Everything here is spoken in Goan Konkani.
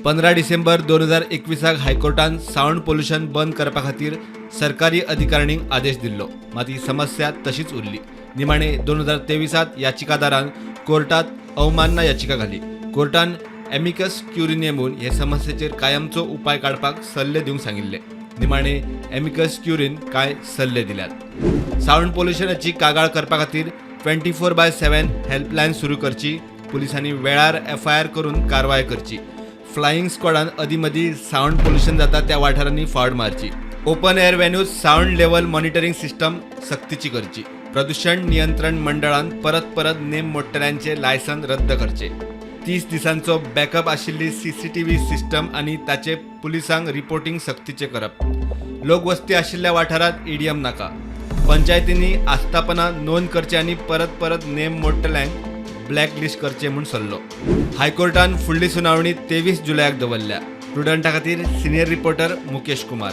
15 डिसेंबर 2021 हायकोर्टान सावंड पोल्युशन बंद करपा खातीर सरकारी अधिकाऱ्यांक आदेश दिल्लो, मात ही समस्या तशीच उरली. निमाणे 2023 याचिकादारान कोर्टात अवमानना याचिका घाली. कोर्टान एमिकस क्युरी नेमून हे समस्येचेर कायमचो उपाय काडपाक सल्ले दिवंक सांगिल्ले. निमाणे एमिकस क्युरीन कांय सल्ले दिल्यात. सावंड पोल्युशनाची कागाळ करपा खातीर 24/7 हेल्पलायन सुरू करची. पुलिसांनी वेळार एफआयआर करून कारवाय करची. फ्लायिंग स्क्वॉडान अदीं मदीं सावंड पोल्युशन जाता त्या वाठारांनी फावट मारची. Open air venues sound level monitoring system सक्तीची करची. प्रदूषण नियंत्रण मंडळान परत परत नेम मोडटल्यांचे लायसन रद्द करचे. 30 दिसांचो बॅकअप आशिल्ली सीसीटीव्ही सिस्टम आनी ताचे पुलिसांक रिपोर्टिंग सक्तीचें करप. लोकवस्ती आशिल्ल्या वाठारांत ईडीएम नाका. पंचायतींनी आस्थापनां नोंद करचे आनी परत परत नेम मोडटल्यांक ब्लॅक लिस्ट करचे म्हूण सल्लो. हायकोर्टान फुडली सुनावणी 23 जुलयाक दवरल्या. प्रुडंटा खातीर सिनियर रिपोर्टर मुकेश कुमार.